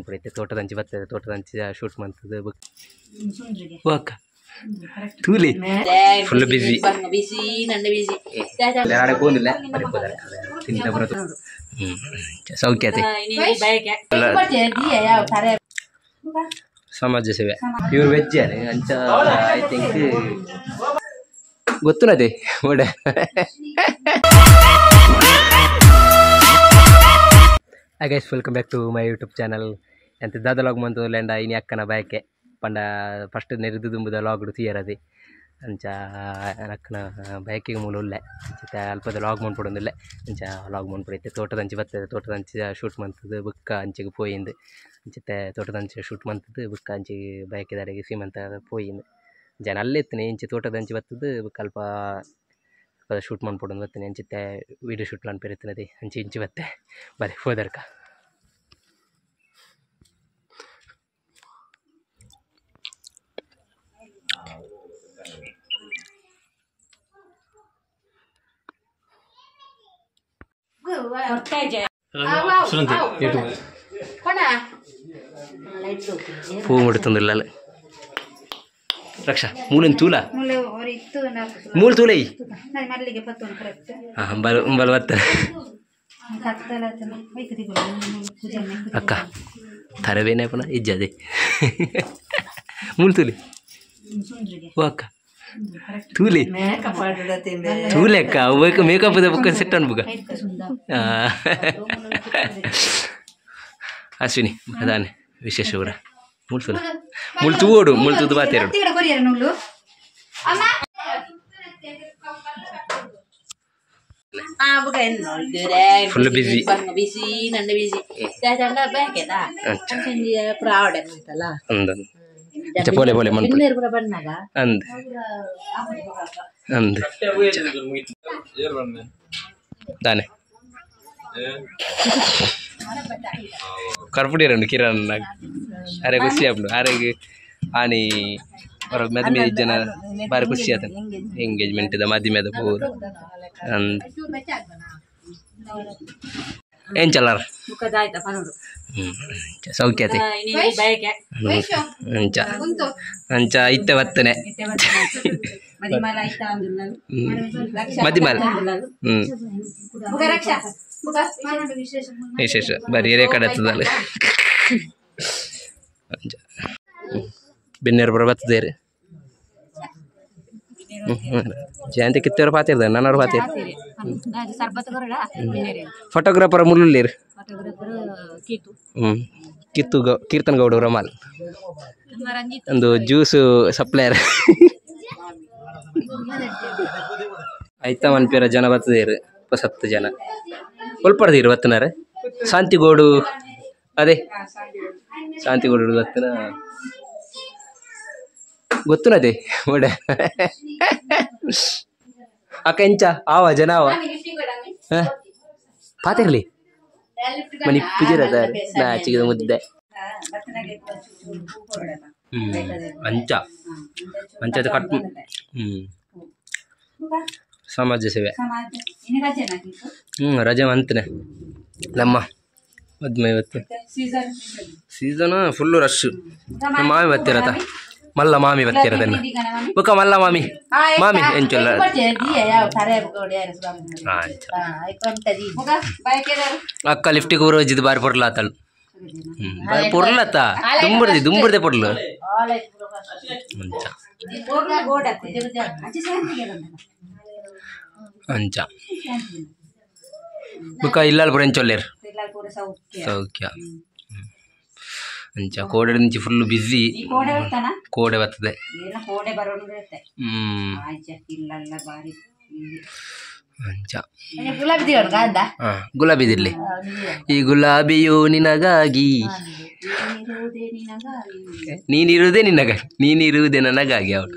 ಮನ್ಪುಡೈತೆ ತೋಟದಂಚಿ ಬರ್ತದೆ ತೋಟದಂಚಿ shoot ಮಂತದ book ವಾಕ ತೂಲಿ full ಬಿಸಿ ಬಿಸಿ ನನ್ನ ಬಿಸಿ ನಾಳೆ ಹೋಗಿಲ್ಲ ಬರೀ ಹೋದಾರೆ ತಿಂದ ಬರೋದು ಸೌಖ್ಯತೆ ಸಮಾಜ ಸೇವೆ ಪ್ಯೂರ್ ವೆಜ್ ಅಂಚ I think ಗೊತ್ತುನದೆ ಓಡೆ. Hi guys, welcome back to my YouTube channel. ಅಂತ ದಾದ ಲಾಗ್ ಮಂತು ಲ್ಯಾಂಡ ಇನಿ ಅಕ್ಕನ ಬಯಕೆ ಪಂಡ ಫಸ್ಟ್ ನೆರಿದು ದುಂಬುದ ಲಾಗ್ಡು ತೀಯರದೆ ಅಂಚ ಅಕ್ಕನ ಬಯಕೆಗೆ ಮೂಲ ಉಲ್ಲೆ ಅಂಚಿತ ಅಲ್ಪದ ಲಾಗ್ ಮನ್ಪೊಡೊಂದುಲ್ಲೆ ಅಂಚ ಲಾಗ್ ಮನ್ಪೊಡೈತೆ ತೋಟದಂಚಿ ಬರ್ತದೆ ತೋಟದಂಚಿ ಶೂಟ್ ಮಂತದ್ದು ಬುಕ್ಕ ಅಂಚಿಗೆ ಪೋಯಿಂದು ಅಂಚಿತ್ತೆ ತೋಟದಂಚಿ ಶೂಟ್ ಮಂತದ್ದು ಬುಕ್ಕ ಅಂಚಿಗೆ ಬಯಕೆದಾರಿಗೆ ಸೀಮಂತ ಪೋಯಿಂದು ಜನ ಅಲ್ಲೇ ಇತ್ತನೆ ಇಂಚೆ ತೋಟದಂಚಿ ಬರ್ತದೆ ಬುಕ್ಕ ಅಲ್ಪ ಶೂಟ್ ಮನ್ಪೊಡೊಂದು ಬರ್ತೇನೆ ಅಂಚಿತ್ತೆ ವೀಡಿಯೋ ಶೂಟ್ ಅನ್ಪೇರಿತ್ತನದೆ ಅಂಚೆ ಇಂಚಿ ಬತ್ತೆ ಬರೀ ಹೋದರ್ಕ. ಪೂ ಮುಡ್ತಂದಿಲ್ಲ ರಕ್ಷಾ ಮೂಲಿನ ತೂಲ ಮೂಲ ತೂಲೈ ಬಲ್ ಬತ್ತ ಅಕ್ಕ ತರವೇನೆ ಪುನಃ ಇಜ್ಜದೆ ಮೂಲ ತೂಲಿ ಅಕ್ಕ ತೂಲಿ ತೂಲೆ ಅಕ್ಕ ಮೇಕಪ್ ಬುಕ್ಕ ಸೆಟ್ ಅನ್ಬುಗ ಅಶ್ವಿನಿ ಅದಾನೆ ವಿಶೇಷ ಊರ ಮುಳ್ತುಲ ಮುಳ್ತು ಓಡು ಮುಳ್ತುದು ಬಾತೇರು ಫುಲ್ ಬಿಸಿ ಬಿಸಿ ನನ್ನ ಬಿಸಿ ಪೋಲೆ ಪೋಲೆ ಅಂದ್ ಅಂದ್ ದಾನೆ ಕರ್ಪುಡಿ ಕಿರಣ್ ಅರೆ ಖುಷಿ ಆಪ್ಲು ಅರೆಗೆ ಆನಿ ಹೊರ ಮದುವೆ ಜನ ಬಾರಿ ಖುಷಿ ಆತ ಎಂಗೇಜ್ಮೆಂಟ್ ಇದ ಮದುವೆ ಪೂರ ಅಂದ್ ಏನ್ ಚಲಾರ ಸೌಖ್ಯತೆ ಅಂಚ ಅಂಚ ಇತ್ತೆ ಬತ್ತನೆ ಮದಿಮಾಲ ವಿಶೇಷ ಬರೀ ರೇಖಾಡೆ ಹತ್ತದಲ್ಲ ಬೆನ್ನೇರು ಬರ ಬರ್ತದೇರಿ ಜಯಂತಿ ಕಿತ್ತೇರು ಪಾತಿರ್ದ ನನ್ನವ್ರು ಪಾತಿರ್ ಫೋಟೋಗ್ರಾಫರ್ ಮುಳ್ಳುಳ್ಳೇರು ಕಿತ್ತು ಗೌ ಕೀರ್ತನ್ ಗೌಡ ರಮಾಲ್ ಒಂದು ಜ್ಯೂಸು ಸಪ್ಲೈಯರ್ ಆಯ್ತಾ ಮನ್ಪೇರ ಜನ ಬರ್ತದೇರು ಸತ್ತು ಜನ ಒಲ್ಪಡ್ದಿರು ಬತ್ತನಾರೆ ಶಾಂತಿಗೋಡು ಅದೇ ಶಾಂತಿಗೋಡು ಬತ್ತನ ಗೊತ್ತುನದೆ ಓಡೆ ಅಕ್ಕ ಎಂಚ ಆವ ಜನ ಆವ ಪಾತಿರ್ಲಿ ಮನಿ ಪುಜರ ನಾಚಿಗೆ ಮುದ್ದೆ ಅಂಚ ಅಂಚ ಕಟ್ ಸಮಾಜ ಸೇವೆ ರಜೆ ಅಂತನೆ ನಮ್ಮ ಮದ್ಮೆ ಇವತ್ತು ಸೀಸನ್ ಫುಲ್ಲು ರಶ್ ಮಾಮಿ ಬರ್ತಿರತ್ತ ಮಲ್ಲ ಮಾಮಿ ಬರ್ತಿರದನ್ನ ಬುಕ್ಕ ಮಲ್ಲ ಮಾಮಿ ಮಾಮಿ ಎಂಚೊಲ್ಲ ಅಕ್ಕ ಲಿಫ್ಟಿಗೆ ಊರು ಬಾರಿ ಪೊರ್ಲಾತಳು ಬಾರಿ ಪೊರ್ಲತ್ತ ದುಂಬುರ್ದಿ ದುಂಬುರ್ದೆ ಪೊರ್ಲು ಅಂಚ ಅಂಚ ಬುಕ್ಕ ಇಲ್ಲಾಲ್ ಪೂರ ಎಂಚೊಲ್ಲೇರು ಸೌಖ್ಯ ಅಂಚ ಕೋಡೆ నుంచి ಫುಲ್ ಬಿಸಿ ಕೋಡೆ ಬರ್ತದೆ ಅಂಚ ಗುಲಾಬಿ ಇರ್ಲಿ ಈ ಗುಲಾಬಿಯು ನಿನಗಾಗಿ ನೀನಿರುವುದೇ ನಿನಗಾಗಿ ನೀನಿರುವುದೇ ನನಗಾಗಿ ಅವಳು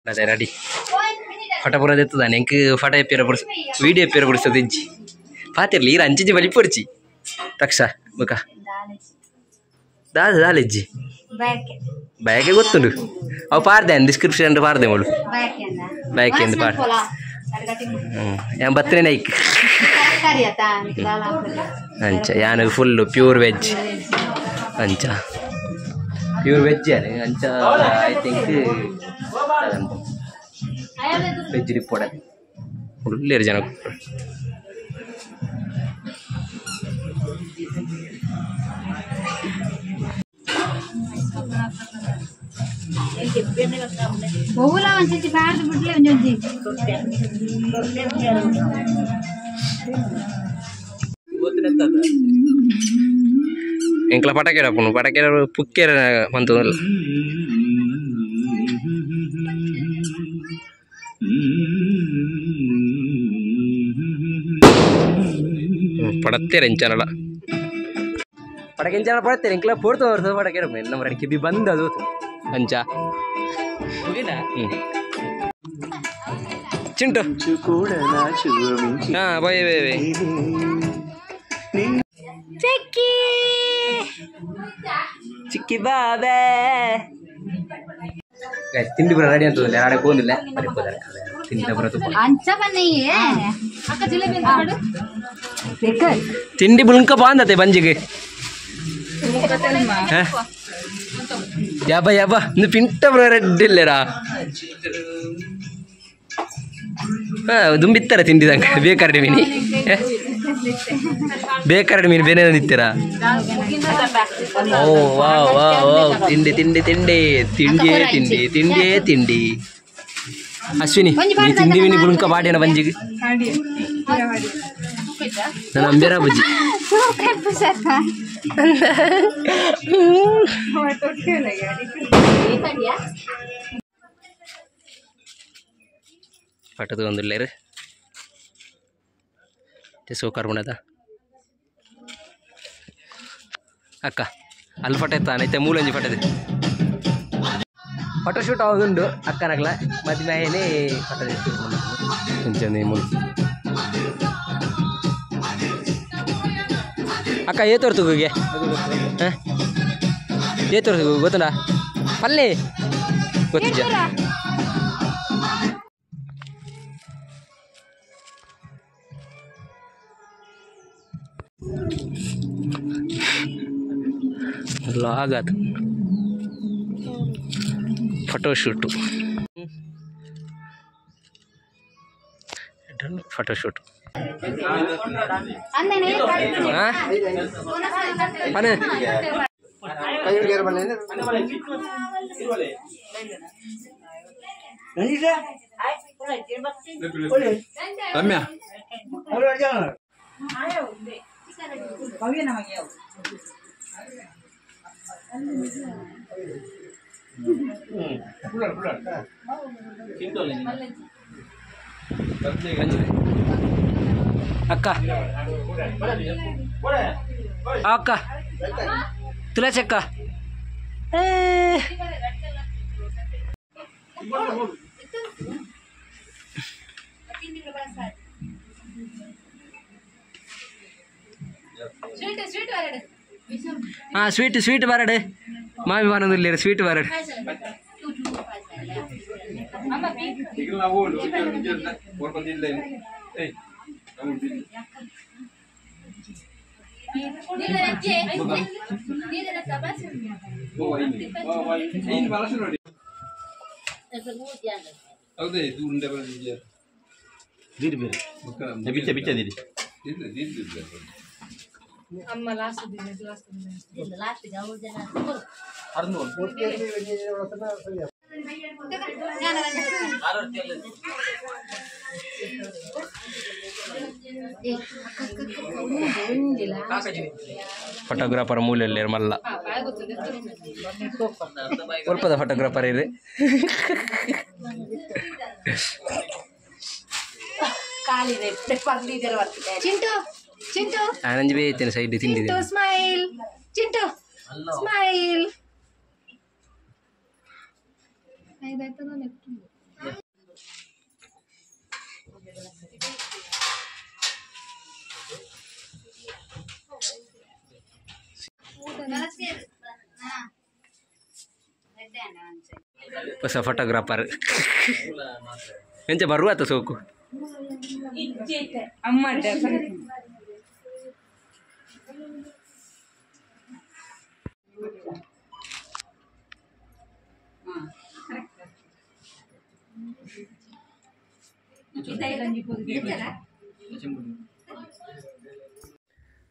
ಅದೇ ರೆಡಿ ಫಟ ಪುರದ ಎತ್ತದಾನೆ ಎಂಕ್ ಫಟ ಎಪ್ಪಿರ ಪುರ್ಸ ವೀಡಿಯೋ ಎಪ್ಪಿರ ಪುರ್ಸದ ಇಜ್ಜಿ ಪಾತಿರ್ಲಿ ಈರ ಅಂಚಿಜಿ ಬಲಿ ಪೊರ್ಚಿ ರಕ್ಷಾ ಬುಕ ದಾದ ದಾಲೆಜ್ಜಿ ಬಯಕೆ ಗೊತ್ತುಂಡು ಅವು ಪಾರ್ದೆ ಡಿಸ್ಕ್ರಿಪ್ಷನ್ ಪಾರ್ದೆ ಮಳು ಬಯಕೆ ಎಂದು ಪಾರ್ ಬತ್ತನೆ ನೈಕ್. ಅಂಚ ಯಾನ್ ಫುಲ್ ಪ್ಯೂರ್ ವೆಜ್ ಅಂಚ ಪ್ಯೂರ್ ವೆಜ್ ಯಾನ್ ಅಂಚ I think veg report full ಜನ ಎಂಕ್ಲ ಪಟಾಕಿ ಪುನು ಪಟಾಕಿ ಪುಕ್ಕೇರ ಮಂತದಲ್ಲ ಪಡತ್ತೇರ ಎಂಚಾನಲ್ಲ ಪಟಾಕಿ ಎಂಚಾನ ಪಡತ್ತೇರೆ ಎಂಕ್ಲ ಪೋಡ್ತು ಬರ್ತದೆ ಪಟಾಕಿ ನಮ್ಮ ಕಿಬಿ ಬಂದ ಅದು ಅಂಚ ಚಿಂಟು ಹಾಂ ಬಾಯ್ ಬಾಯ್ ಬಾಯ್ ಚಿಕ್ಕಿ ಚಿಕ್ಕಿ ಬಾಬೆ ತಿಂಡಿ ಬರ ರೆಡಿ ಅಂತ ಆಡೆ ಹೋಗಿಲ್ಲ ತಿಂಡಿ ಬರ ತಿಂಡಿ ಬುಲ್ಕ ಬಾಂದತೆ ಬಂಜಿಗೆ ಯಾಬ ಯಾಬ ಇನ್ನು ಪಿಂಟ ಬರ ರೆಡ್ ಇಲ್ಲೇರಾ ಹಾಂ ದುಂಬಿತ್ತಾರೆ ತಿಂಡಿದಂಗೆ ಬೇಕಾರೆ ಮೀನಿ ಬೇಕಾರೆ ಮೀನು ಬೇರೆ ನಿತ್ತೀರಾ ಓ ವಾ ವಾ ವಾ ತಿಂಡಿ ತಿಂಡಿ ತಿಂಡಿ ತಿಂಡಿಯೇ ತಿಂಡಿ ತಿಂಡಿಯೇ ತಿಂಡಿ ಅಶ್ವಿನಿ ನೀ ತಿಂಡಿ ಮೀನು ಬುಲ್ಕ ಬಾಡಿನ ಬಂಜಿಗೆ ನನ್ನ ಅಂಬೇರ ಬುಜ್ಜಿ ಪಟದ ಒಂದು ಲೇರು ಸೋಕಾರ್ ಬಣ್ಣದ ಅಕ್ಕ ಅಲ್ಲಿ ಫಟ ಎತ್ತಾನ ಐತೆ ಮೂಲಂಜಿ ಫಟದೆ ಫೋಟೋ ಶೂಟ್ ಆಗುಂಡು ಅಕ್ಕನಗ್ಲ ಮದುವೆ ಆಯನೆ ಫೋಟೋ ಶೂಟ್ ಮೂಲ ಅಕ್ಕ ಏ ತೋರ್ತುಗೆ ಹಾಂ ಏ ತೋರ್ತು ಗೊತ್ತಲ್ಲ ಪಲ್ಲೆ ಗೊತ್ತಿದ್ಯಾ ಲಾಗ್ ಆತು ಫೋಟೋ ಶೂಟು ಫೋಟೋ ಶೂಟ್ ಅಕ್ಕ ಅಕ್ಕ ತುಳಸಿ ಅಕ್ಕ ಹಾಂ ಸ್ವೀಟ್ ಸ್ವೀಟ್ ಬರಡು ಮಾಮಿ ಬರೋದಿಲ್ಲ ಸ್ವೀಟ್ ಬರಡು ಫೋಟೋಗ್ರಾಫರ್ ಮೂಲೆಯಲ್ಲಿ ಮಲ್ಲ ಸ್ವಲ್ಪದ ಫೋಟೋಗ್ರಾಫರ್ ಇದೆ ಚಿಂಟು ಚಿಂಟು ಆನಂಜ್ ಬಿ ಐತೇನೆ ಸೈಡ್ ತಿಂಡಿದೆ ಸ್ಮೈಲ್ ಚಿಂಟು ಸ್ಮೈಲ್ ಹೊಸ ಫೋಟೋಗ್ರಾಫರ್ ಎಂಚ ಬರುವಾತ ಸೋಕು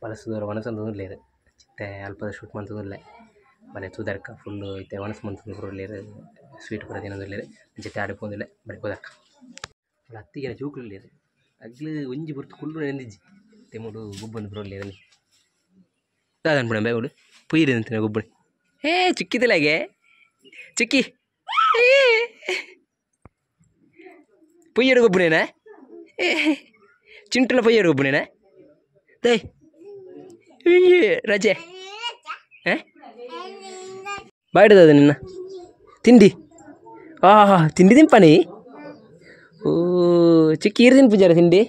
ಬಳಸದವರು ಒಣಸಂದು ಚಿತ್ತೆ ಅಲ್ಪದ ಶೂಟ್ ಮಂತುದುಲ್ಲೆ ಬಲೆ ತೂದರ್ಕ ಫುಲ್ಲು ಇತ್ತೆ ಒಣಸ್ ಮಂತುದು ಪೂರ ಸ್ವೀಟ್ ಪೂರ ತಿನ್ನೊಂದುಲ್ಲೆರ್ ಅಂಚ ಆಡೆ ಪೋವೊಂದುಲ್ಲೆ ಬಲೆ ಪೋದರ್ಕ ಅತ್ತಿಗೆನ ಜೋಕುಲು ಅಗ್ಲು ಒಂಜಿ ಪೊರ್ತು ಕುಲ್ಲು ನೆಂದಿಜ್ಜಿ ತೆಮುಡು ಗೊಬ್ಬೊಂದು ಪೂರ ಉಲ್ಲೆರ್ ದಾದ ಅನ್ಪುಣ ಬೇವುಡು ಪುಯ್ಯಿರು ಅಂತಿನ ಗೊಬ್ಬುಡು ಏ ಚಿಕ್ಕಿದಲಾಗೆ ಚಿಕ್ಕಿ ಪೊಯ್ಯಡು ಗೊಬ್ಬುನೇನ ಚಿಂಟುಲ ಪೊಯ್ಯಡು ಗೊಬ್ಬುನೇನ ದೈ ರಜೆ ಬಾಯ್ಡದ ನಿನ್ನ ತಿಂಡಿ ಆ ತಿಂಡಿ ತಿಂಪನಿ ಓ ಚಿಕ್ಕಿ ಈರು ತಿನ್ಪುಜಾರ ತಿಂಡಿ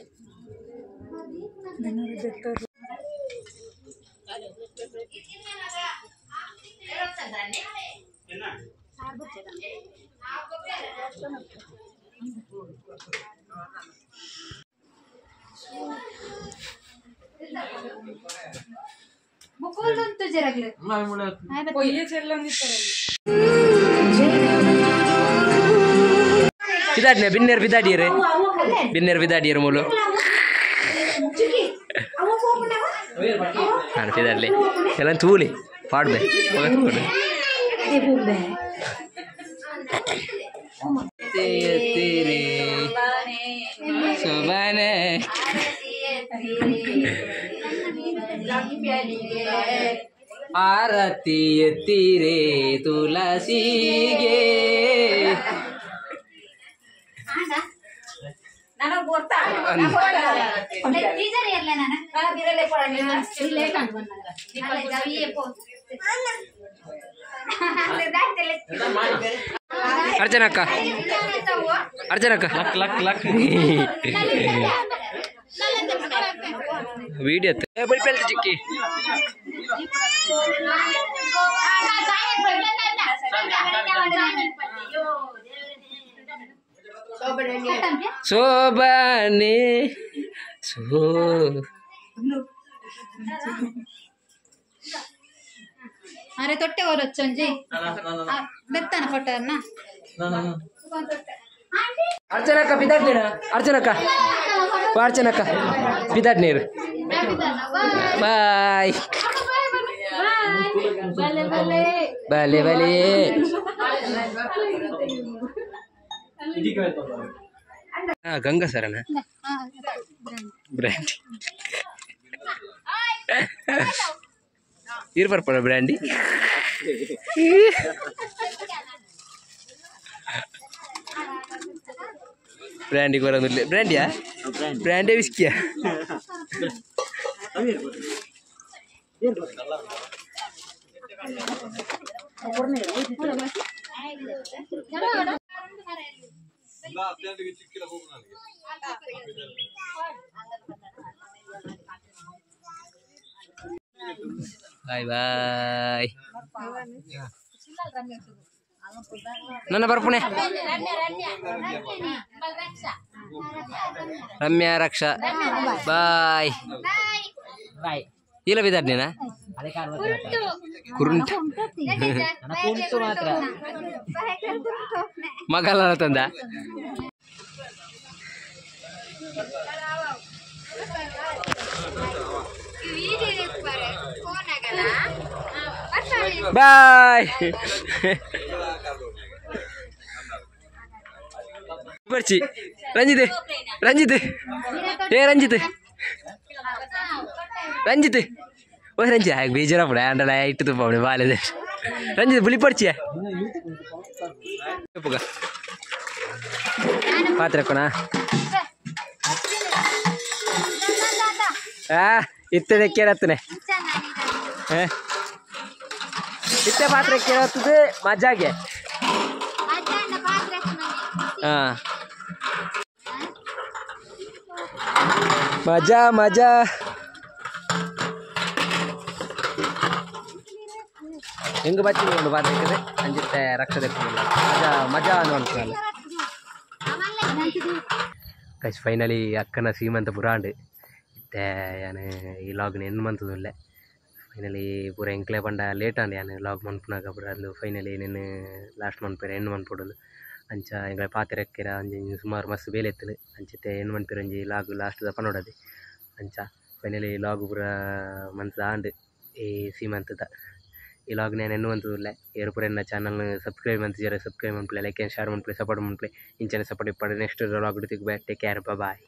ಬಿದಾಡ್ನೆ ಬಿನ್ನೇರು ಬಿದಾಡಿಯರು ಬಿನ್ನೇರು ಬಿದಾಡಿಯರು ಮೂಲು ನಾನು ಬಿದಾಡ್ಲಿ ಎಲ್ಲ ತೂಲಿ ಪಾಡ್ಬೆ ಶೋಭಾನೆ ಆರತಿ ಎತ್ತೀರೆ ತುಳಸಿಗೆ ಅರ್ಚನಕ್ಕ ಅರ್ಚನಕ್ಕ ಲಕ್ ಲಕ್ ಲಕ್ ವಿಡಿಯೋ ಚಿಕ್ಕಿ ಶೋಭಾನೆ ಸೋ ಅರೆ ತೊಟ್ಟೆ ಹೊರಚ್ಚೊಂಜಿ ಬೆತ್ತನ ಫೋಟೋನ ಅರ್ಚನಕ್ಕ ಬಿದಾಡ್ನೇನ ಅರ್ಚನಕ್ಕ ಅರ್ಚನಕ್ಕ ಬಿದಾಡ್ನೇರು ಬಾಯ್ ಬಲೆ ಬಲೆ ಗಂಗಾ ಸರನ ಬ್ರ್ಯಾಂಡಿ ಇರ್ ಬರ್ಪಣ ಬ್ರ್ಯಾಂಡಿ ಬ್ರ್ಯಾಂಡಿ ಬರೋದಿಲ್ಲ ಬ್ರ್ಯಾಂಡಿಯಾ ಬ್ರ್ಯಾಂಡೇ ವಿಸ್ಕಿಯಾ ಬಾಯ್ ಬಾಯ್ ನನ್ನ ಬರ್ಪುಣೆ ರಮ್ಯಾ ರಕ್ಷಾ ಬಾಯ್ ಬಾಯ್ ಇಲ್ಲ ಬಿದಾರ್ನೇನಾ ಕುರುಂಟ ಮಗಲ ತಂದ ಬಾಯ್ ಬರ್ಚಿ ರಂಜಿತ್ ರಂಜಿತ್ ಏ ರಂಜಿತ್ ರಂಜಿತ್ ಓ ರಂಜಿತ್ ಹಾಗೆ ಬೇಜಾರಪ್ಪಡ ಅಂಡಲ ಇಟ್ಟು ತುಪ್ಪ ಬಾಲೆ ರಂಜಿತ್ ಬುಲಿ ಪಡ್ಚಿಯ ಪಾತ್ರೆ ಕೊಣ ಇತ್ತನೆ ಕೇಳತ್ತನೆ ಇತ್ತೆ ಪಾತ್ರೆ ಕೇಳತ್ತದು ಮಜಾಗೆ ಹಾಂ ಮಜಾ ಮಜಾ ಹೆಂಗೆ ಬಚ್ಚಿಕೊಂಡು ಪಾತ್ರೆ ಅಂಜಿತ್ತೆ ರಕ್ಷದೆ ಮಜಾ ಮಜಾ ಅನ್ನೋ ಗೈಸ್ ಫೈನಲಿ ಅಕ್ಕನ ಸೀಮಂತ ಪುರಾಂಡ್ ಇತ್ತೆ ಯಾನು ಈ ಲಾಗ್ನ ಎನ್ನು ಮಂತದುಲ್ಲೆ ಫೈನಲಿ ಪೂರ ಎಂಕ್ಲೆ ಪಂಡ ಲೇಟ್ ಆಂಡ್ ಯಾನು ಲಾಗ್ ಮನ್ಪುನಾಗ ಪೂರ ಅದು ಫೈನಲಿ ನಿನ್ನ ಲಾಸ್ಟ್ ಮನ್ಪೇರೆ ಎಣ್ಣು ಮನ್ಪೊಡೊಂದು. ಅಂಚ ಎಂಕಲೆ ಪಾತೆರಕ್ಕೆರ ಅಂಚ ಸುಮಾರು ಮಸ್ತ್ ಬೇಲೆ ಇತ್ತುಂಡು ಅಂಚತೆ ಏನು ಮನ್ಪೆರ್ ಒಂಜಿ ಲಾಗ್ ಲಾಸ್ಟ್ ದ ಪನೊಡದೆ ಅಂಚ ಫೈನಲಿ ಲಾಗ್ ಪೂರ ಮಂತ್ ಆಂಡ್ ಈ ಸೀಮಂತದ ಈ ಲಾಗ್ ನು ಎನ್ನು ಮಂತುದುಲ್ಲೆ ಏರ್ ಪೂರ ಎನ್ನ ಚಾನಲ್ ಸಬ್ಸ್ಕ್ರೈಬ್ ಮಂತಿಜರ ಸಬ್ಸ್ಕ್ರೈಬ್ ಮನ್ಪುಲೆ ಲೈಕ್ ಆ್ಯಂಡ್ ಶೇರ್ ಮನ್ಪುಲೆ ಸಪೋರ್ಟ್ ಮನ್ಪುಲೆ ಇಂಚನೆ ಸಪೋರ್ಟ್ ಇಪ್ಪಡ್ ನೆಕ್ಸ್ಟ್ ಲಾಗ್ ತಿಕ್ಕುವೆ. Take care, bye.